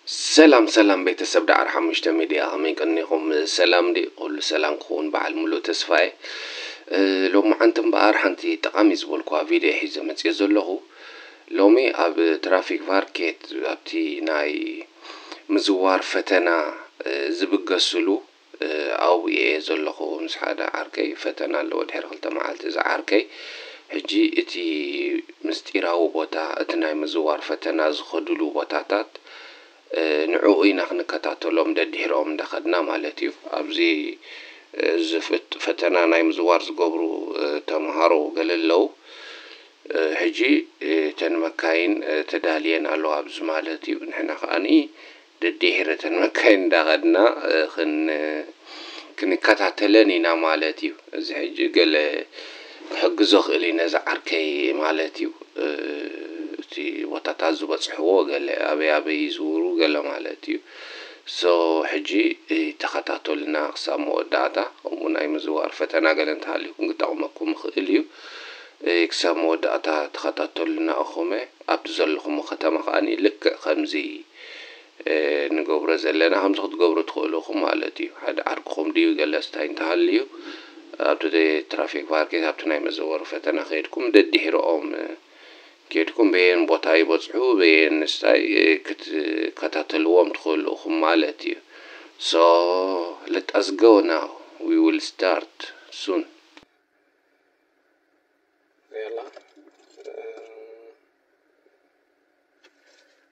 ሰላም ሰላም ቤተሰብ ዳዕር ሓሙሽተ ሚድያ፣ ከመይ ቀኒኹም? ሰላም ድዩ? ኩሉ ሰላም ክኸውን በዓል ሙሉእ ተስፋ እየ። እ፣ ሎማዓንቲ እምበኣር ሓንቲ ጠቓሚ ዝበልኩዋ ቪድዮ ሒዘ መፅየ ዘለኹ። ሎሚ ኣብ ትራፊክ ቫርኬት ኣብቲ ናይ ምዝዋር ፈተና፣ እ፣ ዝብገስሉ፣ እ፣ ኣብኡ እየ ዘለኹ ምስ ሓደ ዓርከይ። ፈተና ኣለዎ ድሕሪ ክልተ መዓልቲ እዚ ዓርከይ። ሕጂ እቲ ምስጢራዊ ቦታ፣ እቲ ናይ ምዝዋር ፈተና ዝኸድሉ ቦታታት፣ እ፣ ንዕኡ ኢና ክንከታተሎም ደድሕሮም እንዳኸድና ማለት እዩ። ኣብዚ፣ እ፣ ዝፍት-፣ ፈተና ናይ ምዝዋር ዝገብሩ፣ እ፣ ተምሃሮ ገለ ኣለዉ። እ፣ ሕጂ፣ እ፣ እተን መካይን፣ እ፣ ተዳልየን ኣለዋ ኣብዚ ማለት እዩ። ንሕና ከኣኒ ደድሕሪ እተን መካይን እንዳኸድና፣ እ፣ ክን-፣ ክንከታተለን ኢና ማለት እዩ። እዚ ሕጂ ገለ ክሕግዞ ክእል እዩ ነዚ ዓርከይ ማለት እዩ። እ፣ እቲ ቦታታት ዝበጽሕዎ ገለ ኣበይ ኣበይ ይዝውሩ ገለ ማለት እዩ። ሶ፣ ሕጂ፣ እ፣ ተኸታተሉና ክሳብ መወዳእታ። ከምኡ ናይ ምዝዋር ፈተና ገለ እንተሃልዩኩም ክጠቕመኩም ይኽእል እዩ። እ፣ ክሳብ መወዳእታ ተኸታተሉና እኹመ። ኣብቲ ዘለኹሞ ከተማ ከኣኒ ልክዕ ከምዚ፣ እ፣ ንገብሮ ዘለና ከምዚ ክትገብሩ ትኽእሉ ኢኹም ማለት እዩ። ሓደ ዓርክኹም ድዩ ገለ ስታይ እንተሃልዩ፣ ኣብቲ ትራፊክ ቫርኬት፣ ኣብቲ ናይ መዘወሪ ፈተና ከይድኩም ደድሕሮኦም፣ እ፣ ኬድኩም በየን ቦታ ይበጽሑ፣ በየን ስታይ፣ እ፣ ክትከታተልዎም ትኽእሉ ኢኹም ማለት እዩ። So, let us go now. We will start soon. የላ፣ እ፣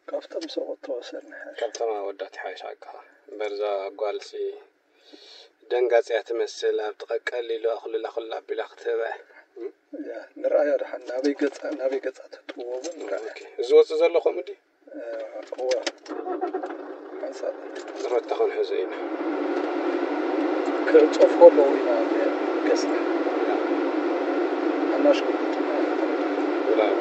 ካብቶም ሰብኡት ተወሰድና። ካብቶም ኣወዳት ይሓይሽ ሓቅኻ። እምበር እዛ ጓልሲ ደንጋጽያ ትመስል፣ ኣብ ጥቐ ቀሊሉ ኣኹልላ ኹላ ኣቢላ ክትህበ። ያ፣ ንርኣያ ደሓን ናበይ ገጻ፣ ናበይ ገጻ ተጥውዎ እውን ንርኣያ። ኦኬ። እዚ ወጽእ ዘሎ ከምኡ ድዩ? እወ። ሓንሳእ ሮታ ክንሕዞ ኢና። ክዕጸፉ ከለዉ ኢና ገጽና። ኣናሽኩ ብራቮ።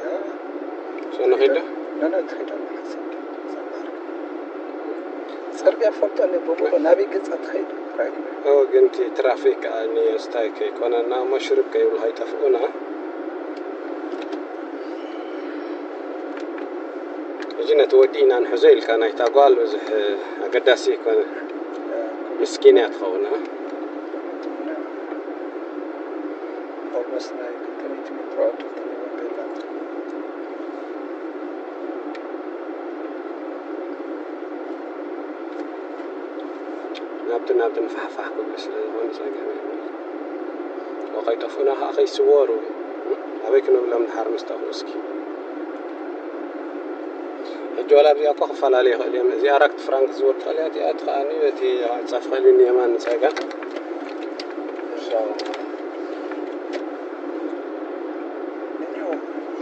ያ፣ ሶ ንኺድ ዶ? ነነ ትኸይድ ኣላ ሓንሳእ ዘማሪ። ጽርግያ ፈልጠኒ ብሙሉ ናበይ ገጻ ትኸይድ ራእዩ። ኦ፣ ግን እቲ ትራፊክ ኣኒ ስታይ ከይኮነና እሞ ሽርብ ከይብሉ ከይጠፍኡና። ሕጂ ነቲ ወዲ ኢና ንሕዞ ኢልካ ናይታ ጓል ብዙሕ ኣገዳሲ ኣይኮነን። ምስኪን እያ ትኸውን፣ እ? Almost ናይ ክልተ ሚእቲ ሜትሮ ኣውጥተን እየን ቤላ። ናብቲ ናብቲ ምፍሕፋሕ ክብሉ ስለ ዝኾኑ ጸገም የብሉን። ከይጠፍኡና ከኣ ከይስወሩ ኣበይ ክነብሎም ድሓር ምስ ጠፍኡ እስኪ። ሕጂ ዋላ ኣብዚኣ እኮ ክፈላለ ይኽእል እዮም። እዚኣ ኣራት ፍራንክ ዝብል ትኽእል እያ፣ እቲኣ ከኣ በቲ ጸፍኸሊ ንየማን ንጸጋም።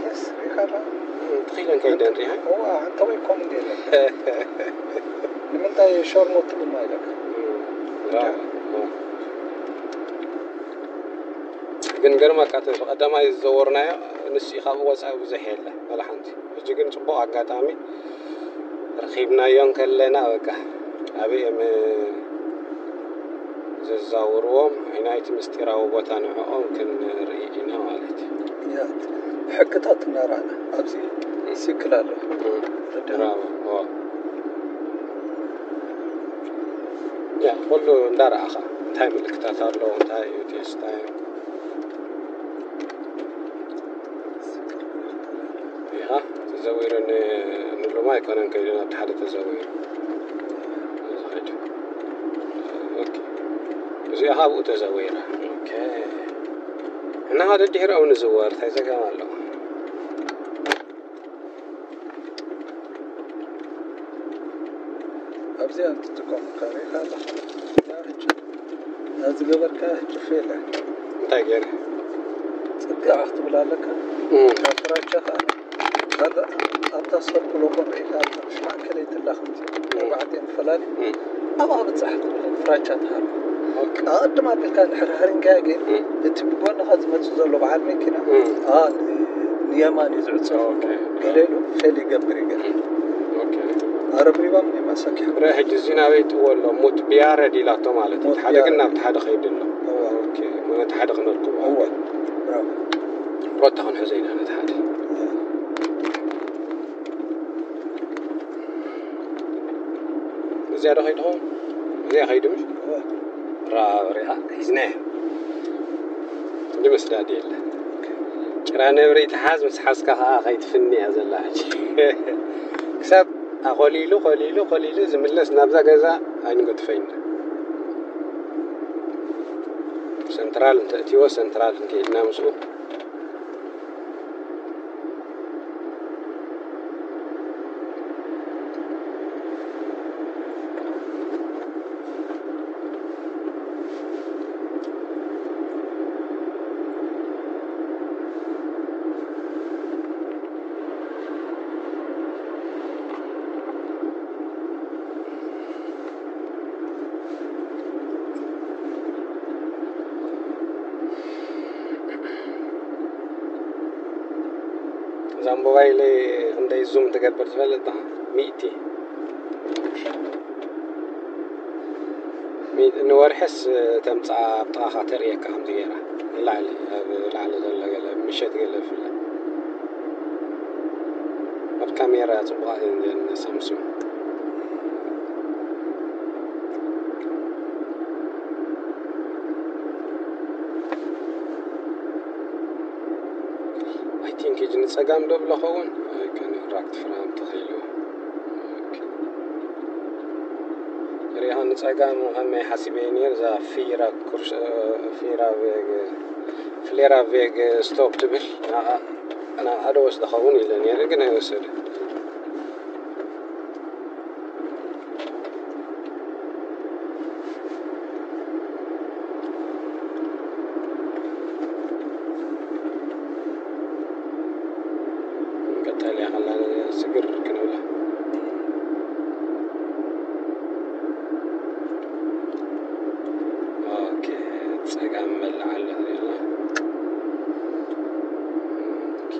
Yes, ሪኻላ? ትኽኢለን ከይደን ሪሃ? እዋ፣ ኣንተ ወይ ኮም እንዴ ኣለካ? ንምንታይ ሸርሙጥ ድማ ኢለካ? ብራቮ። ግን ገርመካ፣ እቲ ብቐዳማይ ዝዘወርናዮ ንሱ እዩ፣ ካብኡ ወጻኢ ብዙሕ የለ፣ ዋላ ሓንቲ። ሕጂ ግን ጽቡቕ ኣጋጣሚ ረኺብናዮ እንከለና፣ በቃ፣ ኣበይ እዮም ዘዛውርዎም፣ ኣየናይ እቲ ምስጢራዊ ቦታ ንዕኦም ክንርኢ ኢና ማለት እዩ። ያ፣ ሕግታት እናረኣና ኣብዚ ሲክል ኣሎ። እም፣ ብራቮ። ኦ። ያ፣ ኩሉ እንዳረኣኻ፣ እንታይ ምልክታት ኣለዎ፣ እንታይ እዩ፣ ቴስታ እዩ። ኢኻ ተዘዊሩ ን-፣ ንሉማ ኣይኮነን ከይዱ ናብቲ ሓደ ተዘዊሩ ዝኸይድ። ኦኬ። እዚኣ ካብኡ ተዘዊራ። ኦኬ። እና ሓደ ድሕሪኦም ንዝወር፣ እንታይ ጸገም ኣለዎ? ኣብዚኣ እንትትቆም ከሪእካ ኣለኻ። ያ፣ ሕጂ ነዚ ገበርካ፣ ሕጂ ፌል እያ። እንታይ ገይረ? ጽግዕ ክትብል ኣለካ። እም። ካብ ፍራቻ ከኣ ካልእ ኣብታ ሰርኩል እኮ ርኢኻ ኣለካ። ማእከለይ ትላኽ፣ ኣርባዕቲኤን ትፈላሊ። እም። ኣብኣ ብጻሕ ትብል ፍራቻ ትሃሉ። ኦኬ። ኣቐድም ኣቢልካ እንድሕር ሃሪምካዮ ግን እም። እቲ ብጎንኻ ዝመጽእ ዘሎ በዓል መኪና፣ እም። ኣ፣ ን-፣ ንየማን እዩ ዝዕጸፍ። ኦኬ። ገለ ኢሉ ፌል ይገብር እዩ ገለ። ኦኬ። ኣረብሪባም እዮም ረ ሕጂ እዚ ናበይ ጥዎ ኣሎ? ሙት ቢያረድ ኢላቶ ማለት እዩ። እቲ ሓደ ግን ናብቲ ሓደ ከይዱ ኣሎ። ኦኬ፣ ነቲ ሓደ ክነርክቦ። ሮታ ክንሕዞ ኢና ነቲ ሓደ። እዚኣ ዶ ከይዱ ኸውን? እዚኣ ከይዱ ምሽ? ራ-፣ ሪኣ ሒዝናዮ። እንዲ መስዳድ የለ። ጭራ ነብሪ ትሓዝ፣ ምስ ሓዝካ ኸዓ ከይትፍኒ እያ ዘላ ሕጂ። ክሳብ ኣኾሊሉ፣ ኮሊሉ፣ ኮሊሉ ዝምለስ ናብዛ ገዛ ኣይንገድፎ ኢና። ሰንትራል እንተእትይዎ፣ ሰንትራል እንከይድና ምስኡ። እዛ ሞባይለይ ክንደይ ዙም ትገብር ትፈልጥ ዶ? ሚእቲ። ሚ-፣ ንወርሕስ ተምጽኣ ኣብ ጥቓኻ ተርእየካ ከምዚ ገይራ። ንላዕሊ፣ ኣብ ላዕሊ ዘሎ ገለ፣ ምሸት ገለ ብፍላይ። ኣብ ካሜራ ጽቡቓት እየን እዘን ሳምሱንግ። I think ሕጂ ንጸጋም ዶ ብሎ ኸውን? ኣይኮነ፣ ራክት ፍራም ተኸይሉ። ኦኬ። ሪኣ ንጸጋም ከመይ ሓሲበ ነይር፣ እዛ ፊራ ኩርሽ-፣ ፊራ ቬግ፣ ፍሌራ ቬግ ስቶፕ ትብል፣ ንዓ፣ ንዓ ዶ ወስደ ኸውን ኢለ ነይረ፣ ግን ኣይወሰደ። ቀጠልያ ከላ ስግር ክንብላ። ኦኬ፣ ጸጋም መላእ ኣሎ ትሪእላ። ኦኬ።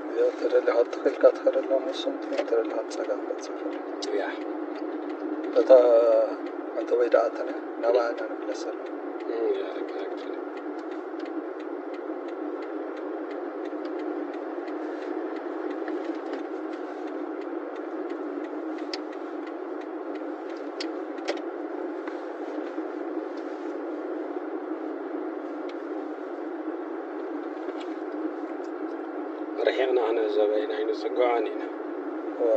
እዚኣ ተደሊኻ ትኽእልካ ትኸደላ፣ መሰምቲ ተደሊኻ ጸጋም ክትጽፍር። እያ። እታ ኣተወይ ደኣ ኣተነ ናብኣ ኢና ንምለሰሉ። እም፣ እያ፣ ልክ፣ ልክ። ርሒቕና ክንዕዘቦ ኢና፣ ኣይንጽግዖን ኢና። እወ።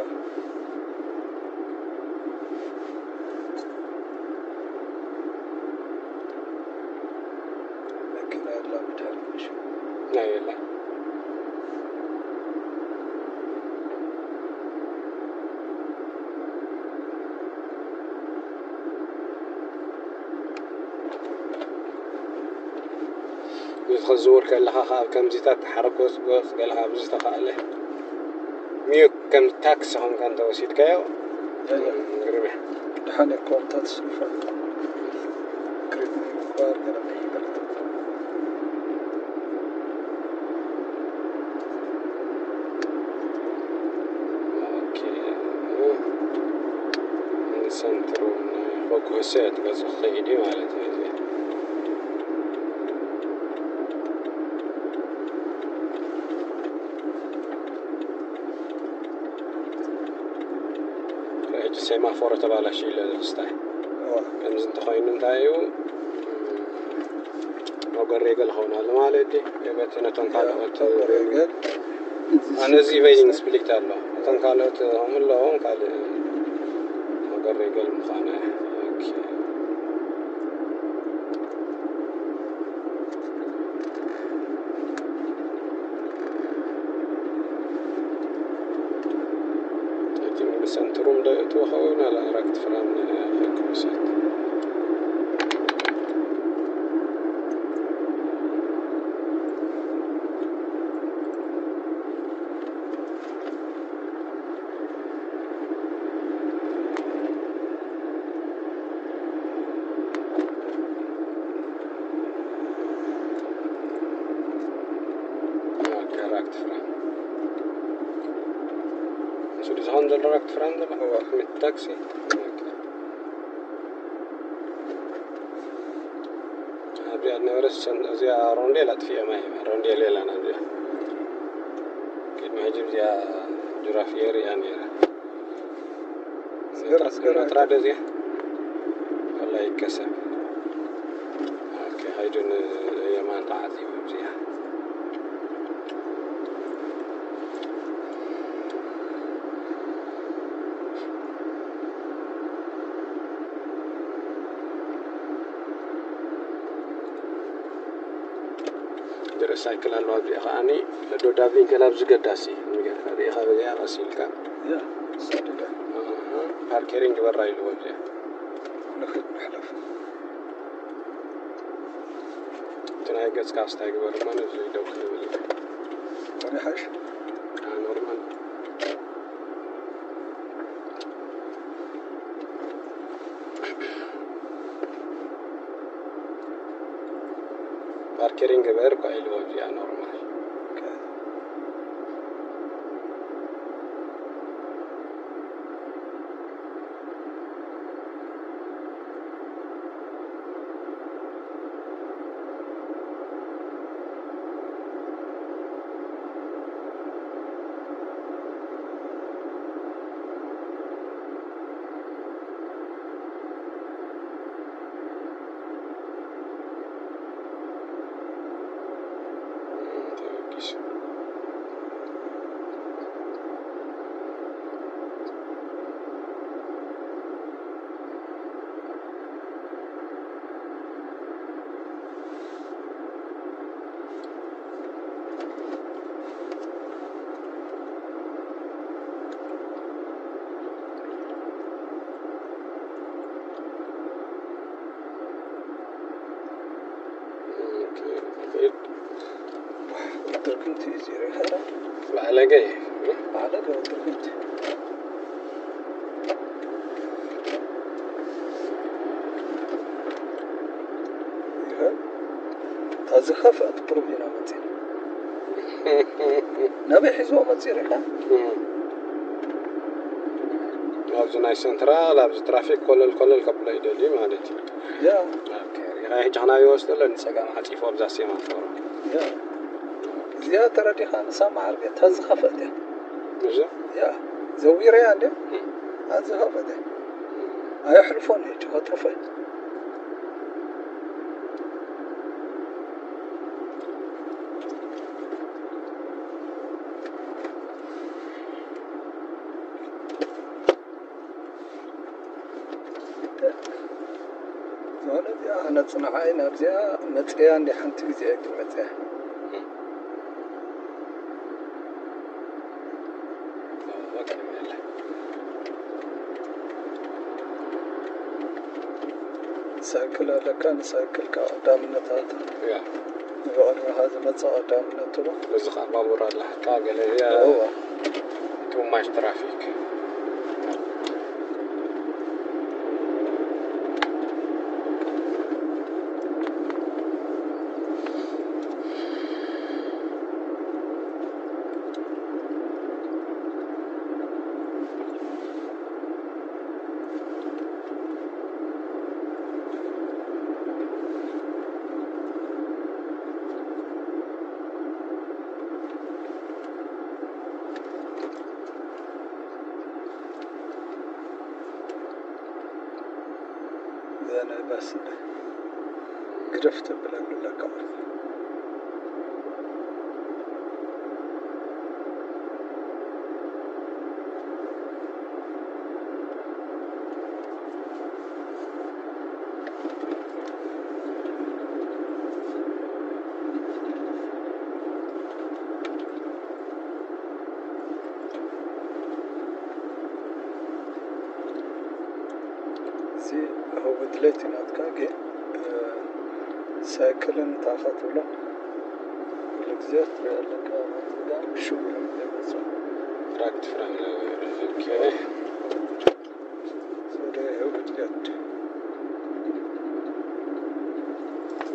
መኪና የላ፣ ምድር ምሽ። ናይ የላ። እዚ ክትዝውር ከለኻ ኸዓ ኣብ ከምዚታት ሓረጎጽ ጎጽ ገለ ኣብዚ ዝተኻእለ ሚዩት ከም ታክሲ ኾንካ እንተወሲድካዮ፣ እያ፣ እያ። ግርም እያ። ደሓን እኮ እንታት ስልፋ ክሪት ምግባር ገለ ነገር። ኦኬ። ሰንትሩን ፈኩሰ ትገጽ ትኽእል እዩ ማለት እዩ። እዚ ሕጂ ሴማፎር ተባላሽ ኢለ ዝስታይ። እዋ። ከምዚ እንተኾይኑ እንታይ እዩ? መጎሬ ገል ኸውን ኣሎ ማለት እዩ። በቲ ነቶም ካልኦት መጎሬ ገል። ኣነ እዚ ቬይኒንግ ስፕሊት ኣሎ። እቶም ካልኦት ከምኡ ኣለዎም ካልእ መጎሬ ገል ምዃነ። ኦኬ። እቲ ሰንትሩም ዶ እትወኸው ናላ ኣራክት ፍራም ፈክሩሰት። ራክት ፍራን። እሱ ዝኾን ዘሎ ራክት ፍራን ዘሎ? እዋ። ክምቲ ታክሲ? ኦኬ። ኣብዚኣ ዝነበረ ሰን-፣ እዚኣ ሮንዴል ኣጥፊኦማ እዮም። ሮንዴል የላን ኣብዚኣ። ቅድሚ ሕጂ እዚኣ ጅራፍ የርእያ ነይራ። ስገራ፣ ስገራ። ሜትራ ዶ እዚኣ? ወላ ይከሰብ። ኦኬ፣ ሃይዱን የማን ተዓዚቡ እዚኣ። ገለ ሳይክል ኣለዋ እዚኣ ከዓኒ፣ ዶ ዳብሊን ከላ ኣብዚ ገዳሲ፣ ንገርካ ርኢኻ በዚኣ ቀስ ኢልካ። ያ፣ እሳ ደዳ። ኣሃ፣ ፓርኬሪንግ በራ ኢልዎ እዚኣ። ንኽድ ንሕለፍ። እቲ ናይ ገጽካ ስታይ ግበር እሞ ነዚ ደው ክንብል። ከመይ ሓይሽ? ኣነ ኖርማል። ፓርኬሪንግ ግበር እኳ ኢልዎ እዚኣ ኖርማል። ኦኬ። ትርጉምቲ እዩ ዜሮ ይኸዳ። ባዕለገ እዩ። ባዕለገ ትርጉምቲ። ይኸ-፣ እታ ዝኸፍአት ቁሩብ ኢና መፂና። ናበይ ሒዝዎ መፂኡ ሪኻ? እም። ኣብዚ ናይ ሰንትራል፣ ኣብዚ ትራፊክ ኮለል ኮለል ከብሎ ይደሊ ማለት እዩ። ያ። ኦኬ፣ ሪኻ ሕጂ ከናበይ ወስዶ ኣሎ ንጸጋም ዓጺፎ ኣብዛ ሴማፎሮ። ያ። እዚኣ ተረዲኻ ንሳ መዓር ቤት፣ እታ ዝኸፍአት እያ። እዛ? ያ። ዘዊረያ እንደ? እም። እታ ዝኸፍአት እያ። እም። ኣየሕልፎን እዩ፣ ከጥርፎ እዩ። ዝኾነ እዚኣ ነፅንዓ ኢና፣ ኣብዚኣ መፅያ እንዲ ሓንቲ ግዜ እያ መፅያ። ሳይክል ኣለካ፣ ንሳይክል ካብ ቀዳምነት ኣታ። ያ። ንብቕድሚኻ ዝመጽእ ቀዳምነት ትብሎ። እዚ ኸኣ ባቡር ኣላ፣ ሓካ ገለ እያ። እዋ። Too much traffic። እዛ ናይ ባስ ግደፍ ተብላ ኣለካ ማለት እዩ። እዚ ህውት ለይቲ ናትካ ግን፣ እ፣ ሳይክልን እንታይ ኢኻ ትብሎ? ኩሉ ግዜ ትሪኦ ኣለካ፣ ሽው ኢሎም ዘይመፅኡ። ራይት ፍራንክ ኦኬ። ሶሪ፣ ህውት ለይቲ።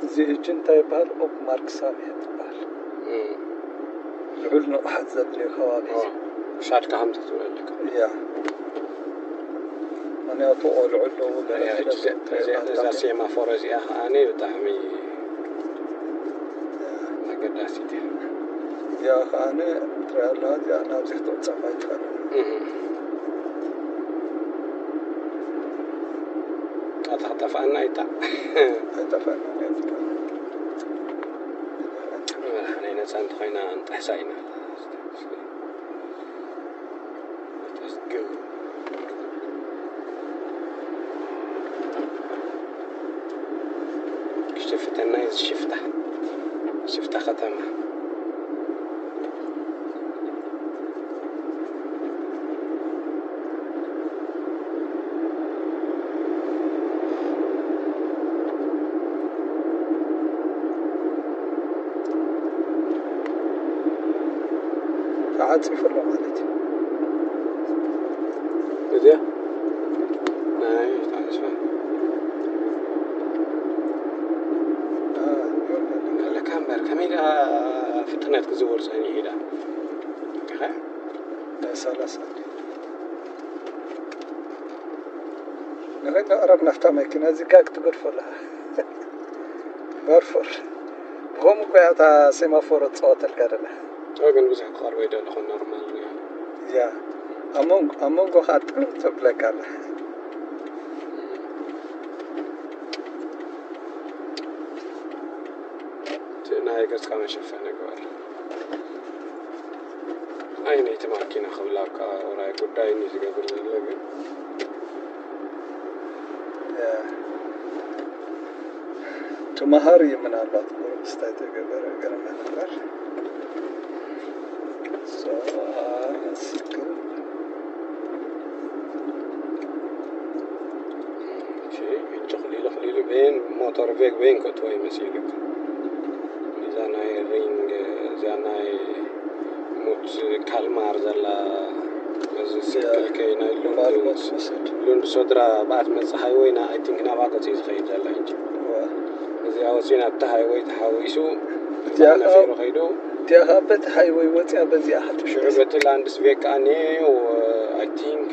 እዚ ሕጂ እንታይ ይበሃል? ኦፕ ማርክ ሳም እያ ትበሃል። እም። ልዑል ንቕሓት ዘድልዮ ከባቢ እዩ። ሻድካ ከም ትትብለካ። እያ። ምኽንያቱ ቆልዑ ኣለዉ፣ ገለ እያ፣ ገለ እዚ፣ እዚ፣ እዛ ሴማፎሮ እዚኣ ከዓኒ ብጣዕሚ እያ። ኣገዳሲት እያ። እዚኣ ከዓኒ ትሪኣ ኣለኻ፣ እዚኣ ናብዚ ክትቕጸፍ ኣይትኽእልን። እህ። ኣታ ክጠፍኣና ኣይታ። ኣይጠፍኣና፣ ኣይጠፍኣና። መድሓነይ ነፃ እንተኾይና ንጥሕሳ ኢና። ክሽፍተና እዩ ሽፍታ፣ ሽፍታ ከተማ። ተዓፂፉ ኣሎ ማለት እዩ። እዚኣ ናይ ተዓፂፋ። ኣለካ እምበር ከመይ ደኣ ፍጥነት ክዝውር ጸኒሑ ኢላ። ከ ናይ ሰላሳ ንኸይተቕረብ ናብታ መኪና እዚጋ ክትገድፎ ኣለኻ። በርፎር። ብኸምኡ እኮ እያ እታ ሴማፎሮ ትጻወተልካ ደላ። ኦ፣ ግን ብዙሕ ክቐርቦ ይደለኹ፣ ኖርማል ነው። ያ። ኣብ መንጎ፣ ኣብ መንጎ ኸዓ ጥርብ ተብለካ ኣላ። እቲ ናይ ገጽካ መሸፈኒ ግበር። ኣይ፣ ነይቲ ማኪና ክብላ እኳ ወራይ ጉዳይ እዩ ዝገብር ዘሎ፣ ግን ያ። ተመሃሪ ምናልባት ቁሩብ ዝተገበረ ገርመ ነበር። So, uh, let's go. እሺ፣ ሕጂ ክልኢሉ ክልኢሉ በየን ሞተር ቬግ በየን ከእትዎ ይመስል እዩ። እዛ ናይ ሪንግ፣ እዚኣ ናይ ሙት ካልማር ዘላ፣ እዚ ስክልከይ ናይ ሉንድ፣ ሉንድ ሶድራ ብኣ ትመጽእ ሃይወይ ና፣ I think ናብኣ ገጽ እዩ ዝኸይድ ዘላ ሕጂ። እዚኣ ወጺኡ ናብቲ ሃይወይ ተሓዊሱ፣ እዚኣ ነፊሩ ከይዱ። እዚኣ ካብ በቲ ሃይወይ ወጺኣ በዚኣ ክትሽዑ በቲ ላንድስቬግ ከኣ ኔው፣ I think፣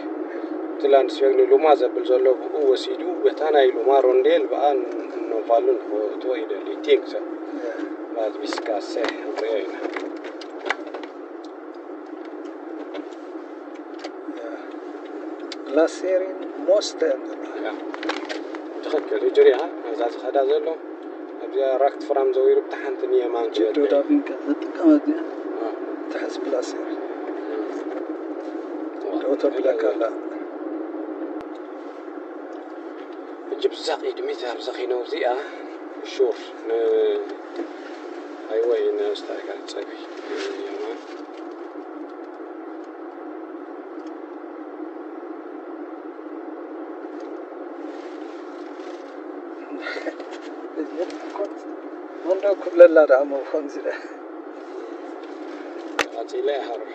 እቲ ላንድስቬግ ንሉማ ዘብል ዘሎ ብኡ ወሲዱ፣ በታ ናይ ሉማ ሮንዴል ብኣ ን-፣ ኖቫሉን ክእትዎ ይደሊ። I think so። ያ። ማለት ቢስካ ሴሕ ንሪኦ ኢና። ያ። ላሴሪን ሞስተ እዮም ዝበሃል። ያ። ትኽክል። እጅሪያ፣ ኣብዛ ዝኸዳ ዘሎ ኣብዚኣ ራክት ፍራም ዘዊሩ ብታ ሓንቲ ንየማን ዶ ዳቪንካ ዝጥቀመት እያ። አ። ትሕዝ ፕላስ እያ። አ። ዶ ተብለካ ኣላ። ሕጂ ብዛ ቅድሚት ኣብዛ ኺነው እዚኣ ሹር ን-፣ ኣይወይ ነስታይካ ጸቢ የማን። መንዶ ክብለላ ደኣ እሞ ከምዚ ደ። ቀጺለ ይሃርፍ።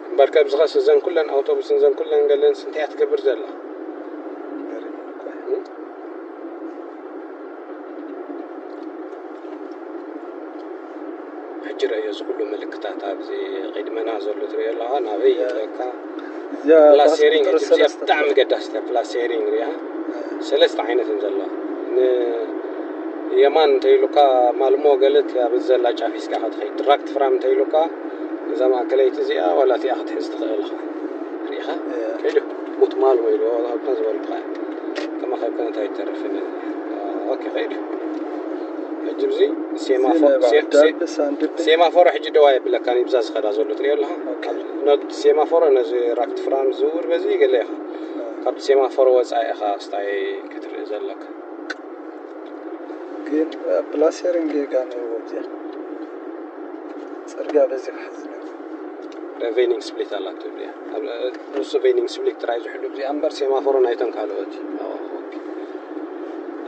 እምበር ከምዚ ኸስ እዘን ኩለን ኣውቶቡስን እዘን ኩለን ገለን ስንተይ እያ ትገብር ዘላ? እም? ሕጂ ረእዮ፣ እዚ ኩሉ ምልክታት ኣብዚ ቅድመና ዘሎ ትሪኦ ኣለኻ፣ ናበይ እያ። ይጥለካ? እዚኣ ፕላስ ሄሪንግ፣ ቁጽሪ ሕጂ እዚኣ ሰለስተ ብጣዕሚ ገዳሲት እያ። ፕላስ ሄሪንግ ሪኣ፣ ሰለስተ ዓይነት እየን ዘለዋ። ንየማን እንተኢሉካ ማልሞ ገለ እቲ ኣብ ዘላ ጫፍ ሒዝካ ኢኻ ትኸይድ። ራክት ፍራም እንተኢሉካ እዛ ማእከለይቲ እዚኣ ዋላ እቲኣ ክትሕዝ ትኽእል ኢኻ። ሪኢኻ? እያ። ከይዱ ሙት ማልሞ ኢሉ ኣብታ ዝበልኩኻ። ከማኻ ይኮነት ኣይተርፍን። ኦኬ፣ ከይዱ። ሕጂ ብዚ ሴማፎ-፣ እዚ ናይ ሴ-፣ ሴ-፣ ዳልብስ ኣንድብን ሴማፎሮ ሕጂ ደዋ የብለካን፣ ይብዛ ዝኸዳ ዘሎ ትሪኦ ኣለኻ? ኦኬ። ኣብ፣ ኖ-፣ ሴማፎሮ ነዚ ራክት ፍራም ዝውር በዚ ገለ ኢኻ። አ። ካብቲ ሴማፎሮ ወጻኢ ኢኻ ስታይ ክትርኢ ዘለካ። ግን፣ አ፣ ፕላሴሪን ጌጋ ነይርዎ እዚኣ። ጽርግያ በዚ ክሕዝ ነይሩ። ቬኒንግ ስፕሊት ኣላቶ እዚኣ። ኣብ፣ እ፣ ንሱ ቬኒንግ ስፕሊት ጥራይ ዝሕሉ እዚኣ እምበር ሴማፎሮ ናይቶም ካልኦት እዩ። ኦ፣ ኦኬ።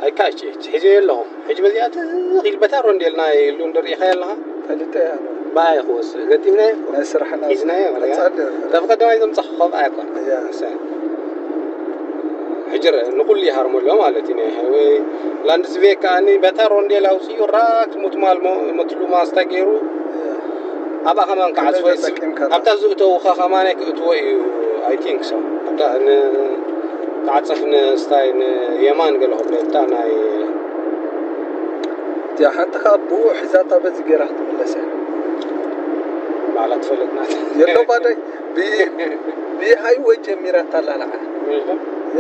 ኣይካች፣ ሒዘዮ ኣለኹ። ሕጂ በዚኣ ትኽ ኢል በታ ሮንዴል ናይ ሉንድ ርኢኻዮ ኣለኻ? ፈልጠ እያ። ባይ ክወስድ ገጢምናዮ እኮ። ናይ ስራሕና ሒዝናዮ፣ ቀጻሊ። ካብ ቀዳማይ ዘምጻኹ ከምኣ እያ እኮ። እያ። እሰይ። ሕጂ ርአ፣ ንኹሉ ይሃርመሎ ማለት እዩ። ናይ ሃይወይ ላንድስቬግ ከኣኒ በታ ሮንዴል ኣውፅኡ ራክ ሙትማል ሞ-፣ መትሉ ማስታ ገይሩ ኣብኣ ከማን ክዓፅፎ ይስ-፣ ተጠቂምካ። ኣብታ ዝእተውኻ ከማን ክእትዎ እዩ። I think so። ኣብታ ን-፣ ተዓፀፍ ንስታይ ንየማን ገለ ክብሎ እታ ናይ እቲኣ ሓንቲ ከዓ ብኡ ሒዛታ በዚ ገይራ ክትምለስ እያ። ባዕላ ትፈልጥ ናት። የሎ ባደይ፣ ብ-፣ ብሃይወይ ጀሚራ እታ ኣላልዓ።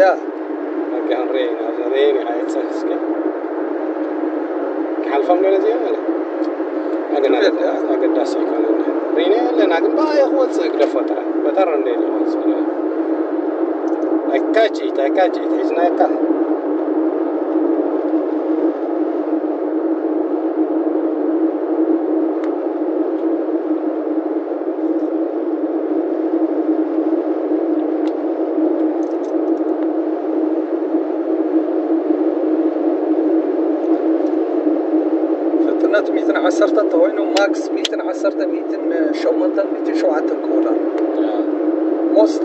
ያ። በቃ ክንርኢ ኢና፣ ኣብዚ ርኤን ኢኻ የፀ-፣ እስኪ። ክሓልፎም ዶ ነዚኦም ወላ? ኣገና ትብል እያ። ኣገዳሲ ኣይኮነን። ርኢና ኣለና፣ ግን ብኣየ ክወፅእ ግደፎ ጥራይ። በታ ሮንዴል ይወፅእ። ኣይካጭት፣ ኣይካጭት፣ ሒዝናካ። ፍጥነት ሚእትን ዓሰርተ እንተኾይኑ፣ ማክስ ሚእትን ዓሰርተ፣ ሚእትን ሸሞንተን፣ ሚእትን ሸውዓተን ክኸውን ኣሎ። ሞስት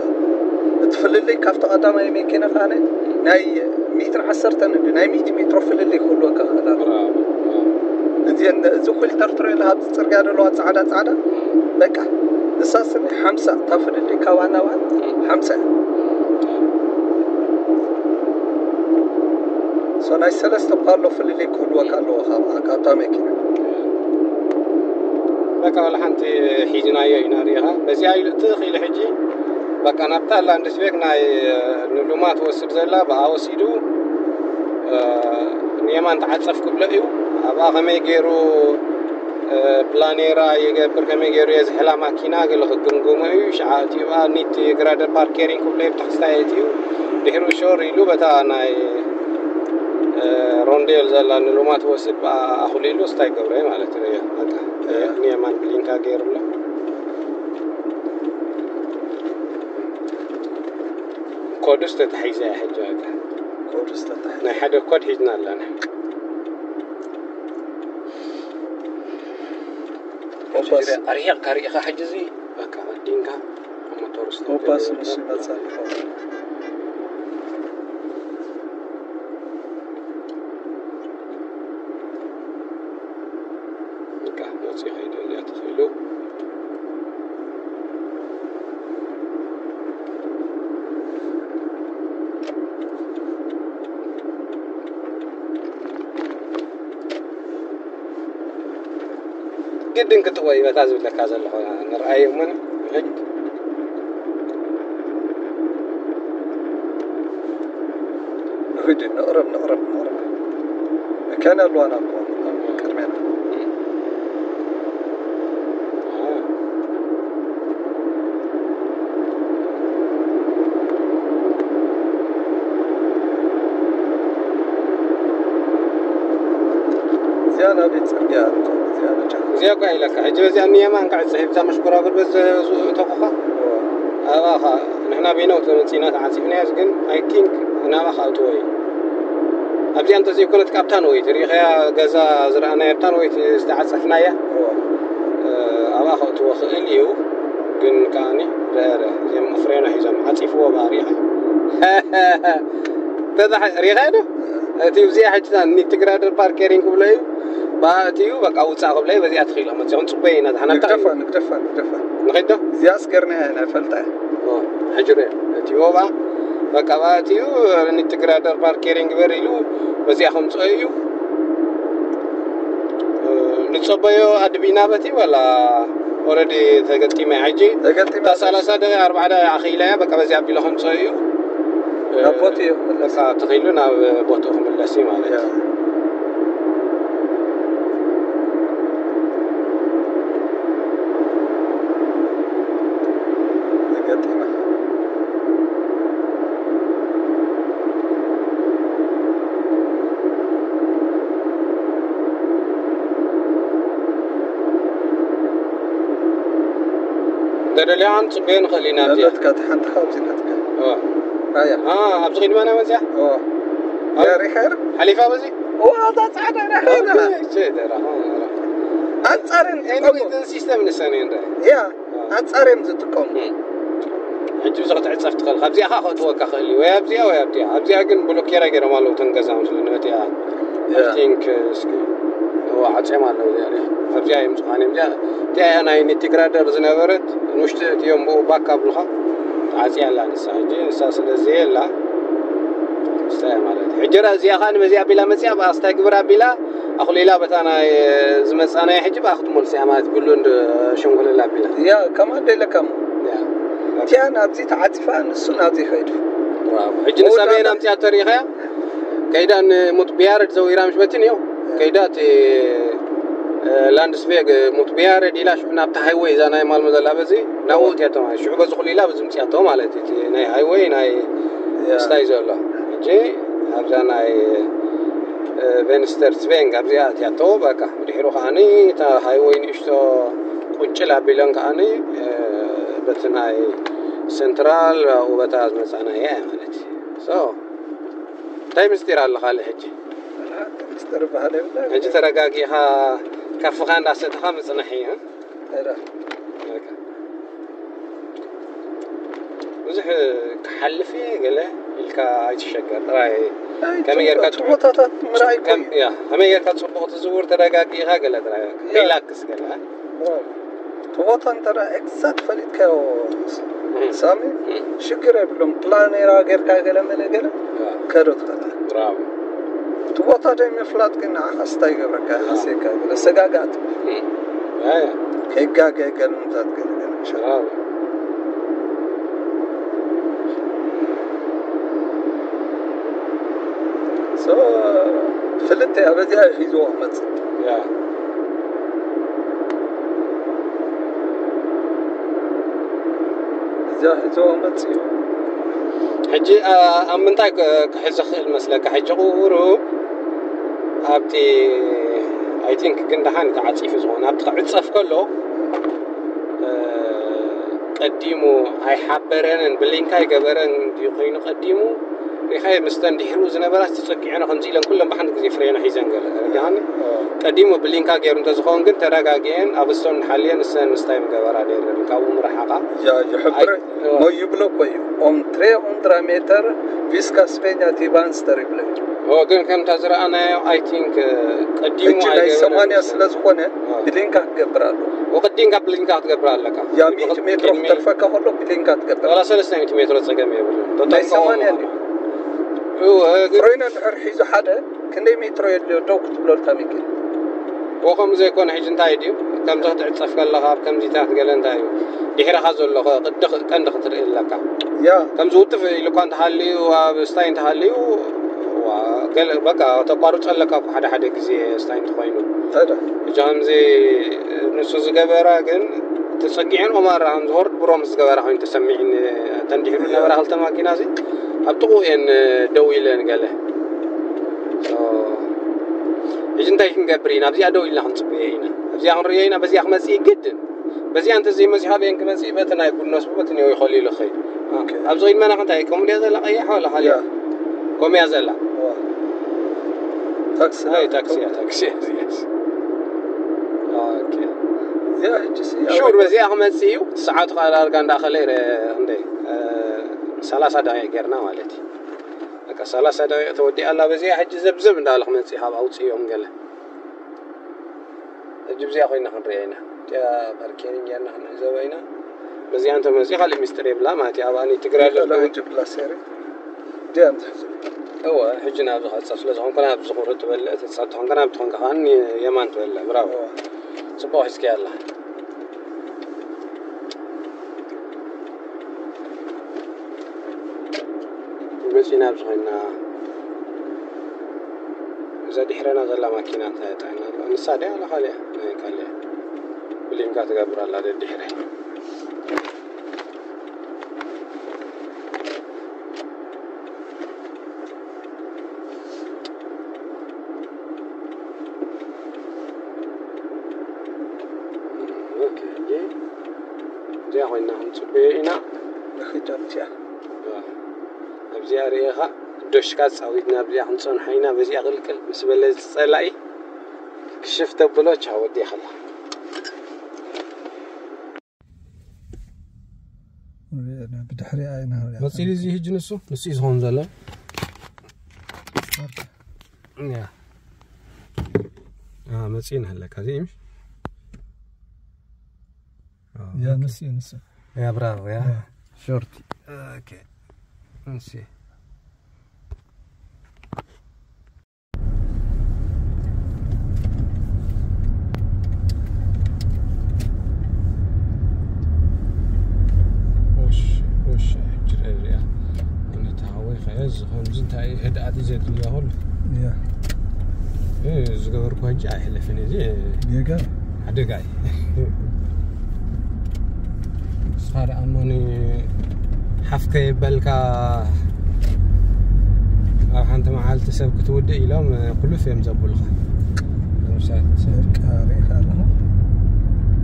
እቲ ፍልልይ ካብቲ ቀዳማይ መኪና ከኣ ናይ ሚእትን ዓሰርተን እንዲ ናይ ሚእቲ ሜትሮ ፍልልይ ክህልወካ ክእል ኣሎ። ብራቮ፣ ብራቮ። እዚ፣ እዚ ፊልተር ትሪኦ ኣለኻ፣ ኣብዚ ጽርግያ ዘለዋ ጻዕዳ ጻዕዳ፣ በቃ ንሳ ስኒ ሓምሳ፣ እታ ፍልልይ ካባና ባል ሓምሳ እያ። ሶ ናይ ሰለስተ ፓሎ ፍልልይ ክህልወካ ኣለዎ ካብ፣ ካብታ መኪና። በቃ ዋላ ሓንቲ ሒዝናዮ ኢና ሪኢኻ። በዚኣ ኢሉ ትኽ ኢሉ ሕጂ በቃ ናብታ ላንድስቤግ ናይ ንሉማ ትወስድ ዘላ ብኣ ወሲዱ፣ እ፣ ንየማን ተዓጸፍ ክብሎ እዩ። ኣብኣ ከመይ ገይሩ፣ እ፣ ፕላኔራ ይገብር፣ ከመይ ገይሩ የዝሕላ ማኪና ገለ ክግምግሞ እዩ። ሽዓ እቲኡ ኒት ግራደር ፓርኬሪንግ ክብሎ እዩ፣ ብታሕስታይ እቲኡ ድሕሩ ሾር ኢሉ በታ ናይ፣ እ፣ ሮንዴል ዘላ ንሉማ ትወስድ ብኣ ኣኹሊሉ ስታይ ገብረ ማለት እዩ። በቃ፣ እ፣ ንየማን ብሊንካ ገይሩሎ። ኮዱስ ተታሒዛ እያ ሕጂ በቃ። ኮዱስ ተታሒዛ። ናይ ሓደ ኮድ ሒዝና ኣለና። ኦፓስ። ኣርሒቕካ ርኢኻ ሕጂ እዚ በቃ ቀዲምካ ሞተር ውስጥ ኦፓስ ንሱ ይመጽእ ኣሎ። በቃ መጽኡ ከይዱ እዚኣ ተኽኢሉ። ግድን ክትወይ በታ ዝብለካ ዘለኹ ንርኣዮ እሞ ንሕድ። ንኺድ፣ ንቕረብ፣ ንቕረብ፣ ንቕረብ። መካይና ኣለዋና እኮ ኣብ ቅድሜና። እዚኣ ናበይ ጽርግያ እያ? እዚኣ በጃ። እዚኣ እኮ ኢለካ። ሕጂ በዚኣ ንየማን ክዕጽ ሂብታ መሽኮራጉር በዚ ዝ-፣ ተኹኻ? እዋ። ኣባኻ፣ ንሕና በይነው ተመጺና ተዓጺፍናዮ፣ ግን I think ናባኻ እትዎ እዩ። ኣብዚኣ እንተዘይኮነት፣ ካብታ ንወይቲ ርኢኸያ፣ ገዛ ዝረኣናዮ፣ ኣብታ ንወይቲ ዝተዓጸፍናያ፣ እዋ። እ፣ ኣብኣ ከእትዎ ክእል እዩ። ግን ከኣኒ፣ ረ-፣ ረ-፣ እዚኦም ኣፍሬና ሒዞም ዓጺፍዎ ብኣ ርኢኻ። ተዛ-፣ ርኢኻዮ ዶ? እቲ እዚኣ ሕጂ እታ ኒት ግራደር ፓርኬሪንግ ክብሎ እዩ። ብኣ እትዩ፣ በቃ ውጻእ ክብለይ፣ በዚኣ ትኽኢሉ መጺኹም ጽበይ ኢና፣ ንሕና ንግደፋ፣ ንግደፋ፣ ንግደፋ። ንኸይድ ዶ? እዚኣስ ገርና እያ፣ ናይ ፈልጣ እያ። ኦ፣ ሕጂ ርእ፣ እትዩ ብኣ፣ በቃ ብኣ እትዩ፣ ኒት ግራደር ፓርኬሪንግ ግበር ኢሉ፣ በዚኣ ከምጽኦ እዩ። እ፣ ንጸበዮ ኣድቢና በቲ ወላ ኦረዲ ተገጢመ ሕጂ። ተገጢመ። እታ ሰላሳ ደቂቕ፣ ኣርባዓ ደቂቕ ኣኺላ እያ፣ በቃ በዚኣ ኣቢለ ከምጽኦ እዩ። ናብ ቦትኡ እዩ ክምለስ። በቃ ተኺሉ ናብ ቦትኡ ክምለስ እዩ ማለት እዩ። ያ። ተገጢመ። እንተደልያ ክንጽበዮ ንኽእል ኢና ኣብዚኣ። ናትካ፣ እቲ ሓንቲ ካብዚ ናትካ። እዋ። ኣያ። ኣ፣ ኣብዚ ኺድ ማና መዚኣ? እዋ። ኣብ-፣ ያ ሪኸር? ሓሊፋ በዚ? እዋ፣ እዛ ጻዕዳ ሪኸር። ኦኬ፣ እቺ ደራ፣ ኣ፣ ደራ። ኣንጻርን ኤኒዌይ፣ ዝጥቀሙ። እቲ ሲስተም ንሰን እየን ደራ። ያ፣ ኣ። ኣንጻር እዮም ዝጥቀሙ። እም። ሕጂ ብዙሕ ክትዕጸፍ ትኽእል። ካብዚኣ ኸኣ ከእትወካ ክእል እዩ። ወይ ኣብዚኣ ወይ ኣብዚኣ። ኣብዚኣ ግን ብሎኬራ ገይሮም ኣለዉ እተን ገዛ መስለኒ። እቲኣ I think እስኪ እዋ ዓጽዮም ኣለዉ እዚኣ ሪኣ። ኣብዚኣ እዮም ዝኾነ። እዚኣ እቲኣ እያ ናይ ኒቲ ግራደር ዝነበረት ንውሽጢ እቲኦም ብኡ ባክ ኣብሉኻ። ተዓጽያ ኣላ ንሳ። ሕጂ ንሳ ስለ ዘየላ ንሳ እያ ማለት እዩ። ሕጂ ራ እዚኣ ኸኣ ንበዚኣ ኣቢላ መጺኣ ብኣ ስታይ ግብር ኣቢላ ኣኹሊላ በታ ናይ ዝመጻናያ ሕጂ ብኣ ክትመልስ እያ ማለት ብሉ እንድ ሸንጎለላ ኣቢላ። ያ ከማን ደለካም ያ እቲኣ ናብዚ ተዓጺፋ ንሱ ናብዚ ይኸይድ። ሕጂ ንሳ በየን ኣምፅያ ተሪኸያ ከይዳ ንሙጥቢያረድ ዘዊራ ምሽ በትን እዮ ከይዳ እቲ ላንድስቬግ ሙጥቢያረድ ኢላ ሽዑ ናብቲ ሃይወይ እዛ ናይ ማልሞ ዘላ በዚ ናብኡ እትያቶ ማለት ሽዑ በዚ ኩሉ ኢላ በዚ ምፅያቶ ማለት እዩ። እቲ ናይ ሃይወይ ናይ ስታይ ዘሎ ሕጂ ኣብዛ ናይ ቬንስተር ስቬንግ ኣብዚኣ እትያቶ በቃ ድሕሩ ከዓኒ እታ ሃይወይ ንእሽቶ ቁጭል ኣቢለን ከዓኒ በቲ ናይ ሴንትራል ኣብኡ በታ ዝመፃና እያ ማለት እዩ። እንታይ ምስጢር ኣሎ ካልእ ሕጂ? ምስጢር በሃል የብላ። ሕጂ ተረጋጊኻ ካፍኻ እንዳሰተኻ ምፅናሕ እዩ። ብዙሕ ክሓልፍ እየ ገለ ኢልካ ኣይትሸገር ጥራይ። ከመይ ጌርካ ቦታታት ምርኣይ እኮ እዩ። ከመይ ጌርካ ፅቡቕ ትዝውር ተረጋጊኻ ገለ ጥራይ ሪላክስ ገለ። እቲ ቦታ እንተ ኤግዛክት ፈሊጥካዮ ሳሚ ሽግር የብሎም። ፕላን ራ ጌርካ ገለ መለ ገለ ከዶ ትኸዳ። እቲ ቦታ ዶ ምፍላጥ ግን ንዓኻ ስታ ይገብረካ ሓሴካ ገለ ሰጋጋት ከይጋገ ገለ ምታት ገለ ገለ ፍልጥ እያ። በዚኣ ሒዝዎ ክመፅእ እዚኣ ሒዝዎ ክመፅእ እዩ። ሕጂ ኣብ ምንታይ ክሕዞ ክእል መስለካ? ሕጂ ቁሩብ ኣብቲ I think ግን ደሓን ተዓፂፉ ዝኾነ ኣብቲ ክዕፀፍ ከሎ ቀዲሙ ኣይሓበረንን ብሊንክ ኣይገበረን ድዩ ኮይኑ ቀዲሙ ሪኻዮ ምስተን ድሕሩ ዝነበራ ተፀጊዐን ከምዚ ኢለን ኩለን ብሓንቲ ግዜ ፍሬና ሒዘን ገለ ርግሃኒ ቀዲሙ ብሊንካ ገይሩ እንተዝኸውን ግን ተረጋጊአን ኣብ እሶን ሓልየን እሰን ምስታይ ምገበራ ደይረን ካብኡ ምረሓቓ ይሕብረ ሞ ይብሎ እኮ እዩ ኦም ትሬ ኡንድራ ሜተር ቪስካ ስፔኛ ቲባንስ ተሪብለ ግን ከምታ ዝረኣናዮ I think ቀዲሙ ሕጂ ናይ ሰማንያ ስለ ዝኾነ ብሊንካ ክገብር ኣሎ ወቅዲንካ ብሊንካ ክትገብር ኣለካ ያ ሚእቲ ሜትሮ ክተርፈካ ከሎ ብሊንካ ትገብር ዋላ ሰለስተ ሚእቲ ሜትሮ ፀገም የብሉ ናይ ሰማንያ እንዲ ፍሬና ድሕር ሒዙ ሓደ ክንደይ ሜትሮ የድልዮ ደው ክትብለልካ ሚክል ወኸም ዘይኮነ ሕጂ እንታይ ድዩ ከምዚ ክትዕፀፍ ከለካ ኣብ ከምዚታት ገለ እንታይ እዩ ድሕረኻ ዘሎ ቀንዲ ክትርኢ ኣለካ ያ ከምዚ ውጥፍ ኢሉ እኳ እንተሃልዩ ኣብ ስታይ እንተሃልዩ በቃ ተቋርፆ ኣለካ ሓደ ሓደ ግዜ ስታይ እንተኮይኑ ሕጂ ከምዚ ንሱ ዝገበራ ግን ተፀጊዐን ኦማራ ከም ዝወርድ ብሮ ምስ ዝገበራ ኮይኑ ተሰሚዕኒ እተን ድሕሩ ዝነበራ ክልተ ማኪና ሲ ኣብ ጥቕኡ እየን ደው ኢለን ገለ ሕጂ እንታይ ክንገብር ኢና ኣብዚኣ ደው ኢልና ክንፅበየ ኢና ኣብዚኣ ክንርእዮ ኢና በዚኣ ክመፅእ ግድን በዚኣ እንተ ዘይመፂ ካበየን ክመፅእ በቲ ናይ ጉድነስ በቲ ኒዮ ይኸሉ ኢሉ ክኸይድ ኣብዚ ቅድመና ክንታይ ከምኡ ድያ ዘላ ቀያሕ ዋላ ካልያ ከምያ ዘላ ታክሲ ናይ ታክሲ እያ ታክሲ እያ ሹር በዚኣ ክመፅእ እዩ ሰዓቱ ከዓ ዳርጋ እንዳኸለ እንደ ሰላሳ ደቂቕ ጌርና ማለት እዩ በቃ ሰላሳ ደቂቕ ተወዲኣ ኣላ በዚኣ ሕጂ ዘብዘብ እንዳበለ ክመፅእ ካብ ኣውፅእዮም ገለ ሕጂ ብዚኣ ኮይና ክንሪኣ ኢና እቲኣ ፓርኬሪንግ ያና ክንዕዘበ ኢና በዚኣ እንተመፅኡ ካልእ ሚስጥር የብላ ማለት እዩ ኣብኣ ትግራይ ኣለብላ ሴሪ ዲያም ትሕዝብ እወ ሕጂ ናብዚ ቀፀ ስለ ዝኾንኩ ናብዚ ቁርጥ ትበልዕ ትፀብ ትኾንካ ናብ ትኾንካ ከዓ የማን ትበልዕ ብራቦ ፅቡቅ ሒዝኪ ኣላ መፂና ኣብዚ ኮይና እዛ ድሕረና ዘላ ማኪና እንታይ ጣይና ንሳ ዲያ ኣላ ካልያ ናይ ካልያ ብሊንካ ትገብር ኣላ ደድሕረ እዚኣ ኮይና ክንፅበዮ ኢና ንክጃምትያ ኣብዚኣ ርኢኻ ዶሽካ ፃዊትና ኣብዚኣ ክንፀንሖ ኢና በዚኣ ቅልቅል ምስ በለ ዝፀላኢ ክሽፍ ተብሎ ቻ ወዲእኻ ብድሕሪኣ ኢና ንሪኣ። መፂሉ እዚ ሕጂ ንሱ ንሱ እዩ ዝኸውን ዘሎ። ያ መፂ ናሃለካ እዚ ያ ንሱ እዩ ንሱ። ያ ብራቮ ያ ያ። ሾርቲ ኦኬ። እሺ ሽ ሽ ጅረያ ነታ ወይ ኸዚ ከምዚ እንታይ ህድኣት እዩ ዘድልያ ኩሉ ያ ዝገበርኩ ሕጂ ኣይሕለፍን እዚ ጌጋ ሓደጋ እዩ። ንስኻ ደኣ እሞኒ ሓፍ ከይበልካ ኣብ ሓንቲ መዓልቲ ሰብ ክትውድእ ኢሎም ኩሉፍ እዮም ዘብሉኻ። ለምሳሌ ሰብ በቃ ርኢኻ ኣለኻ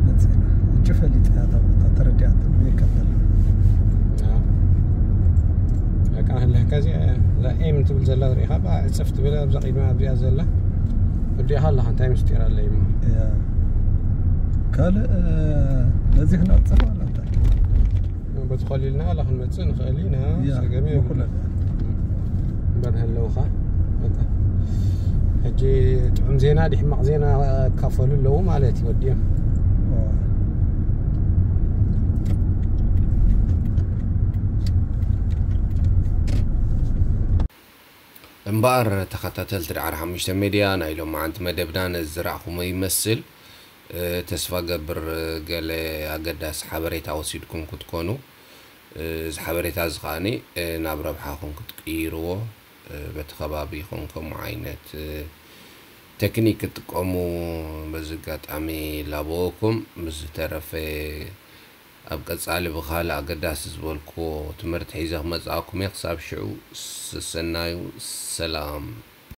መፅና እጭ ፈሊጥያ እታ ቦታ ተረዲኣቶ ይከተል በቃ ኣለካ እዚኣ እዛ ኤም ትብል ዘላ ሪኢኻ ብኣ ዕፅፍ ትብል ኣብዛ ቂድማ ኣብዚኣ ዘላ ወዲእኻ ኣለኻ እንታይ ምስጢር ኣለ እሞ ያ ካልእ በዚ ክንዕፅፍ ኣለታ በቲ ኸሊልና ዋላ ክንመፅእ ንኽእል ኢና ያ ሰገም የብሉ ይኹለል እምበር ህለውኻ በቃ ሕጂ ጥዑም ዜና ድሕማቕ ዜና ካፈሉ ኣለዉ ማለት እዩ ወዲኦም እምበኣር ተኸታተልቲ ዳዕሮ ሓሙሽተ ሜድያ ናይ ሎማዓንቲ መደብና ነዚ ዝረኣኹሞ ይመስል። እ፣ ተስፋ ገብር ገለ ኣገዳሲ ሓበሬታ ወሲድኩም ክትኮኑ። እ፣ እዚ ሓበሬታ እዚ ከኣኒ፣ እ፣ ናብ ረብሓኹም ክትቅይርዎ፣ እ፣ በቲ ከባቢኹም ከምኡ ዓይነት፣ እ፣ ቴክኒክ ክትጥቀሙ በዚ ኣጋጣሚ ላበወኩም። ብዝተረፈ ኣብ ቀጻሊ ብኻልእ ኣገዳሲ ዝበልክዎ ትምህርቲ ሒዘ ክመጽኣኩም እየ። ክሳብ ሽዑ ሰሰናዩ ሰላም።